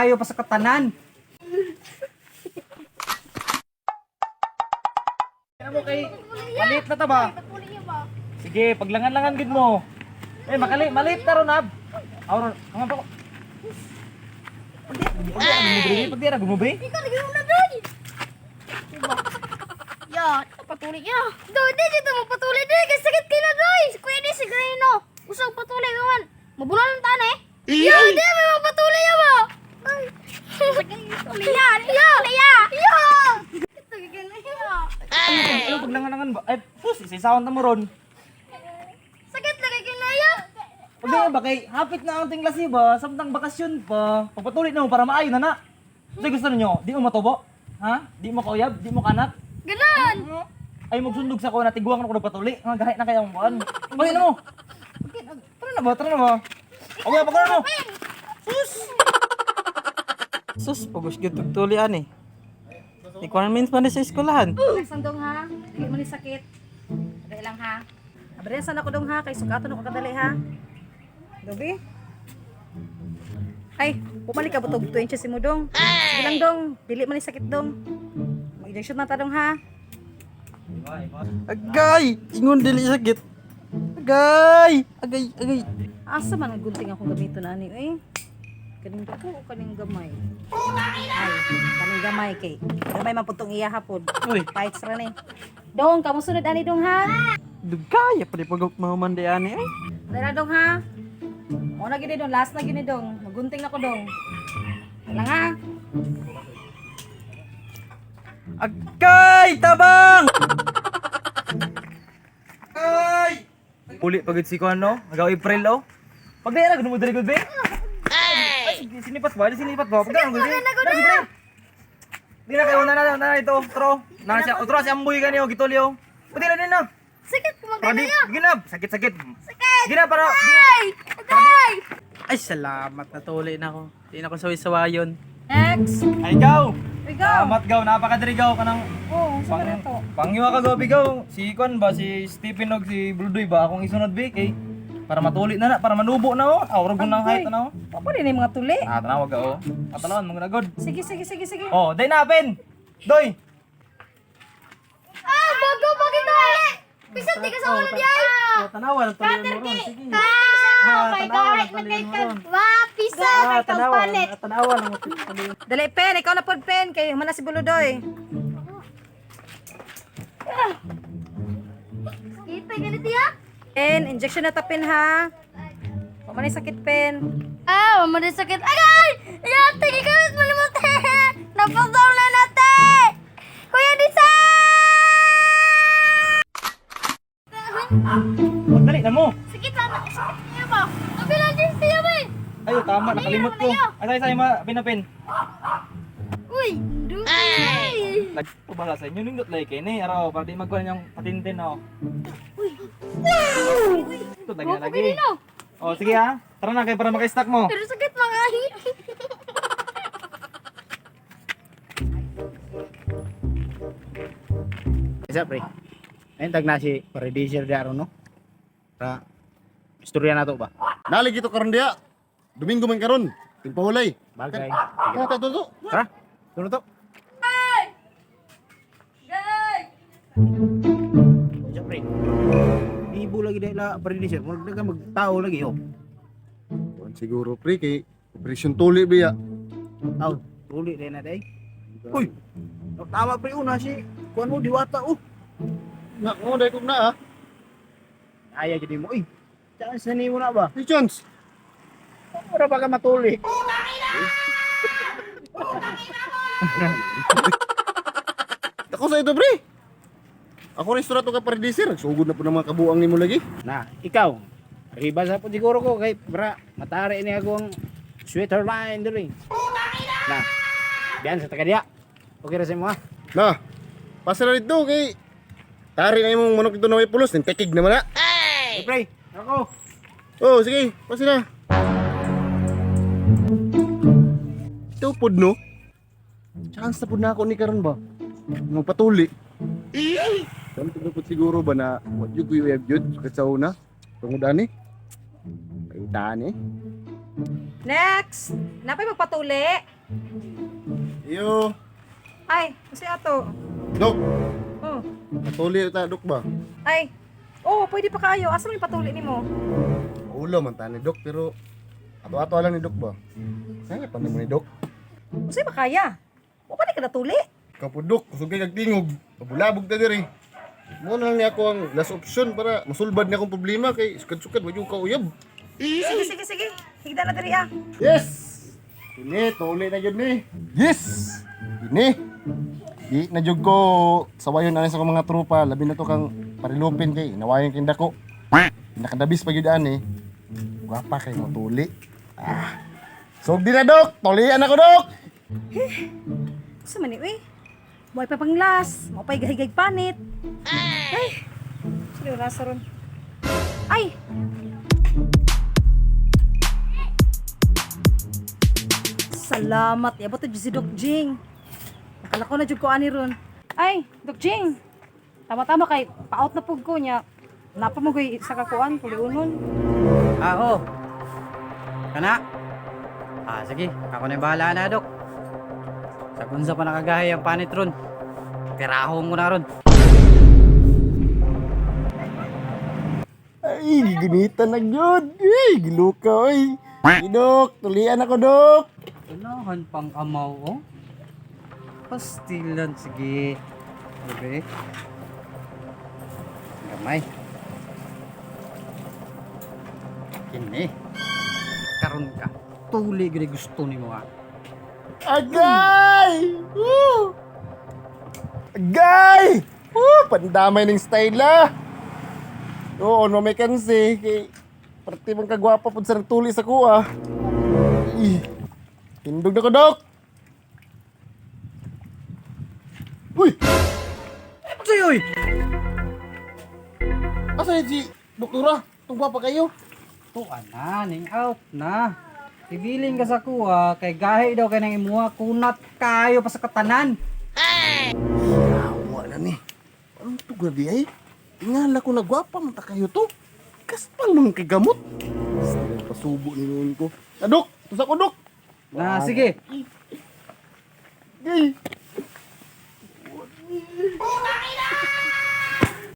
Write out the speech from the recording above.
Maayo pa sa katanan. Ano mo kay malit na ta ba? Sige, paglangan-langan gid mo. Eh makali, malit ta ron ab. Awron, kama pa ko. Pagdi, pagdi ra gumubi. Ikaw lagi mo na doy. Ya, patuloy ya. Doy, di dito mo patuloy doy kay sakit kay na doy. Si Kuya di si Grino. Usog patuloy man. Mabunal ang tan eh. Ya, di may mapatuloy ya ba? Ay. Ya, ya, ya. Ya. Ito gigil ya. Ano paglangan-langan ba? Ay, sus, isisawon ta mo ron. Sakit lagi kay na ya. Pagdi ba kay hapit na ang tinglasi ba, samtang bakasyon pa. Pagpatuloy na mo para maayo na na. Kasi gusto ninyo, di mo matubo? Ha? Di mo kauyab? Di mo kanak? Ganon. Ay magsundog sa ko na tiguang na ko nagpatuli. Nga gahi na kaya ang buwan. Pagdi na mo. Tara na ba? Tara na ba? Okay, pagkano mo. Sus! Sus, pagos gyud tugtuli ani. Requirements man ni sa eskwelahan. Sandong ha, dili mo ni sakit. Dali lang ha. Abrihan ako dong ha, kay sukaton ako kadali ha. Dobi? Ay, bumalik ka butog 2 inches si mo dong. Sige lang dong, dili man ni sakit dong. Mag-injection na ta dong ha. Agay! Ingon dili sakit. Agay! Agay, agay. Asa man ang gunting akong gamiton ani eh? Kaning dako o kaning gamay? Ay, kaning gamay kay. Gamay man pud tong iya hapod. Uy. Fights ra ni. Dong, kamo sunod ani dong ha. Dugaya pa di pag mahuman di ani ay. Dara dong ha. Mo na gini dong, last na gini dong. Magunting na ko dong. Lang ha. Agay! Tabang! Agay! Puli pagid si Kuan no? Magaw April oh. Pagdi na gud mo diri gud be. Ay, sinipat ba? Di sinipat ba? Pagdi na gud. Na. Di na kayo na na na ito, tro. Na siya, otro si amboy gani oh gituli oh. Pagdi na din na. Sakit ko Para magana di, ya. ginab, sakit sakit. Sakit. Gina para Ay! Agay! Ay, salamat. Natuli na ako. Di na ako sawi-sawayon. Next. Ay gaw. We go. Salamat gaw, napakadiri gaw kanang Oh, sa man to? Panghiwa ka gaw bigaw. Si Kuan ba si Stephen og si Bludoy ba akong isunod be kay para matuli na na, para manubo na oh. Awrog ko ng height na oh. Papo din yung mga tuli. Ah, tanawag ka oh. Atalon mo na god. Sige, sige, sige, sige. Oh, day na pen. Doy. Ah, bago pa kita. Bisan di ka sa ulo di ay. Oh, tanawa lang tuloy mo ron. Sige. Ah, Ah, tanawa lang tuloy mo ron. Wa, pisa Ah, kay tanawa. kampalit. Ah, tanawa lang mo tuloy. Dali, Pen. Ikaw na pod, Pen. Kay humana si Buludoy. Kita ganito ya. Pen, injection na ta, Pen, ha? Huwag man sakit, Pen. Ah, wa man sakit. Agay! Ya, tingin ka mo naman. Napagaw na nate. Kuya Disa! Magdali na mo. Sakit na, sakit niya ba? Abi lang din siya ba? Ayo tama nakalimot ko. Ay say ma pinapin. Uy, duy. Nagpabala sa inyo nindot lay kay ni araw para di magkuan yung patintin oh. Uy. Ito lagi Wow, na lagi. kanino? Oh sige ha. Tara na kay para maka-stack mo. Pero sakit mga. Isa pre. Ayun tag na si Paradisir di aron no. Ra istorya na to ba? Nalig ito karon diya. Domingo man karon. Tingpahulay. Bagay. Tara to to. Tara. Tuno to. Isa pre. Ibo lagi dahil la Paradisir. Murag na ka magtao lagi oh. Kuan siguro pre kay operation tuli biya. Aw, tuli din na day. Uy. Tama pre una si kuan mo diwata oh. Na mo dai kog na ah. Aya gid mo. Uy. Chance na nimo na ba? May chance. Ora ba ka matuli? Ako sa ito pre. Ako rin istorya to ka Paradisir. Sugod na po ng mga kabuang nimo lagi. Na, ikaw. Riba sa po siguro ko kay bra, matari ni ako ang sweater line diri. Na. Biyan sa taga diya. Okay ra sa imo ha. Na. Pasa na dito kay tari na imong manok dito na may pulos, ning tekig naman na. Hey. Pre, ako. Oh, sige, pasa na. Ito pod no. Chance na pod na ako ni karon ba. Magpatuli. Samtang na pod siguro ba na what you go uyab jud sa una. Tungod ani. Ay tani. Next! Napay magpatuli. Iyo. Ay, kasi ato. Dok, Oh. patuli ta dok ba? Ay. Oh, pwede pa kaayo. Asa man yung patuli nimo? Ulo man ta ni dok pero ato-ato lang ni dok ba? Kaya pa nimo ni dok. Usay ba kaya? Wa pa ni ka natuli. Kapudok, kusog kay kag tingog. Pabulabog ta diri. Mo na lang ni ako ang last option para masulbad ni akong problema kay sukad-sukad wa jud ka uyab. Sige, sige, sige. Higda na diri ah. Yes! Kini, tuli na yun ni. Yes! Kini. Di na jud ko sawayon ani sa akong mga tropa, labi na to kang parilupin kay inawayan king dako. Nakadabis pa gyud ani. Gwapa kay mo tuli. Ah. So di na dok, tulian ako dok. Usa man ni uy. Buhay pa panglas. Mao pa'y gahigay panit. Ay. Sige, rasa ron. Ay! Salamat. Yabot na si Doc Jing. Nakala ko na jud ko ani ron. Ay, Doc Jing. Tama-tama kay pa-out na pug ko niya. Napa mo ko'y isa ka kuan, puliunon. Ah, oh. Kana? Ah, sige. Ako na yung bahala na, Dok. Sa kunsa pa nakagahay ang panit ron. Pirahong ko na ron. Ay, giginita na gyud. Ay, giluka oy. Ay, Dok, tulian ako dok. Unahan pang amaw, oh. Pastilan, sige. Bebe. Gamay. Kini. Karon ka. Tuli gini gusto ni mo, ah. Agay! Woo! Agay! Woo! Pandamay ng style ah. Oo, no may kansi. Kay, parte mong kagwapa po sa nagtuli sa kuha. Ih, tindog na ko, Dok! Uy! Ay, uy! Asa yun si Doktora? Tungwa pa kayo? Tuan na, ning out na. Ibilin ka sa kuha, kay gahi daw kay nang imuha, kunat kayo pa sa katanan. Yawa na ni. Anong to grabe ay? Tingala ko na gwapa man ta kayo to. Kaspal mong kagamot. Sige, pasubo ni noon ko. Ah, Dok! Tusa ko, Dok! Na, sige. Gay!